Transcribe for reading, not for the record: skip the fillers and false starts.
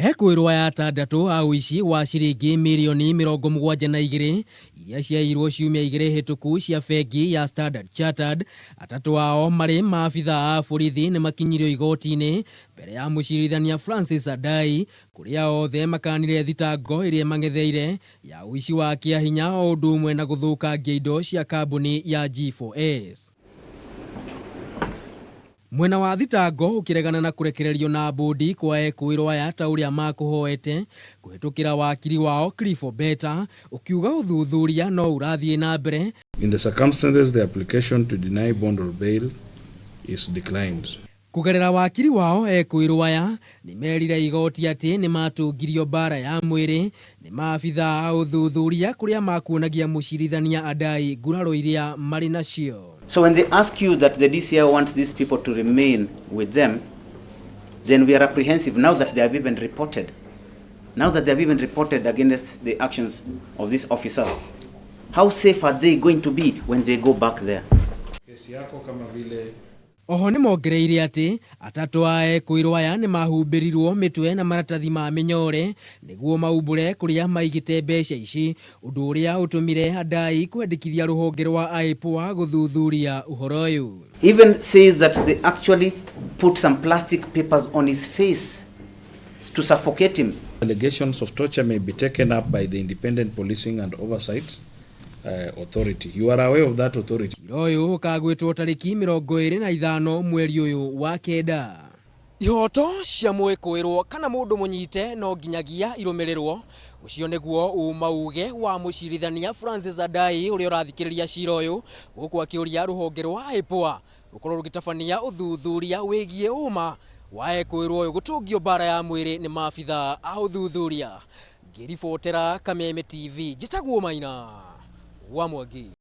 Ekwĩrwo aya atandatũ a ũici wa ciringi mirioni 72 iria ciaiyirwo ciumia 2 hĩtũku cia bengi ya Standard Chartered, atatũ ao marĩ maabitha a borithi nĩ makinyirio igoti-inĩ mbere ya mũcirithania Francis Adai, kũrĩa othe makanire thitango ĩrĩa mang'etheire ya ũici wa kĩahinya o ũndũ ũmwe na gũthũkangia indo cia kambuni ya G4S. Mwena wa thitango ũkĩregana na kũrekererio na bũndi kwa ekũĩrwo aya ta ũrĩa makũhoete kũhĩtũkĩra wakiri wao Cliff Obeta, ũkiuga ũthuthuria no ũrathiĩ na mbere. In the circumstances, the application to deny bond or bail is declined. Kũgerera wakiri wao, ekũĩrwo aya nĩ merire igoti atĩ nĩ matũngirio mbara ya mwĩrĩ nĩ maabitha a ũthuthuria, kũrĩa makuonagia mũcirithania Adai nguraro iria marĩ nacio. So when they ask you that the DCI wants these people to remain with them, then we are apprehensive now that they have even reported. Now that they have even reported against the actions of these officers, how safe are they going to be when they go back there? Kesi yako kama vile Oho nĩ mongereire atĩ atatũ a ekũĩrwo aya nĩ mahumbĩrirwo mĩtwe na maratathi ma mĩnyore nĩguo maumbũre kũrĩa maigĩte mbeca ici, ũndũ ũrĩa ũtũmire Adai kwendekithia rũhonge rwa IPOA gũthuthuria ũhoro ũyũ. He even says that they actually put some plastic papers on his face to suffocate him. Allegations of torture may be taken up by the Independent Policing and Oversight Authority. You are aware of that authority. Cira ũyũ ũkagwĩtwo tarĩki 25 mweri ũyũ wa 9. Ihoto cia mwĩkũĩrwo kana mũndũ mũnyite no nginyagia irũmĩrĩrwo. Ũcio nĩguo uma uge wa mũcirithania Francis Adai ũrĩa ũrathikĩrĩria cira ũyũ, gũkũ akĩũria rũhonge rwa IPOA rũkorwo rũgĩtabania ũthuthuria wĩgiĩ ũma wa ekũĩrwo ũyũ gũtũngio mbara ya mwĩrĩ nĩ maabitha a ũthuthuria. Ngĩribotera Kameme TV, njĩtagwo Maina wa Mwangi.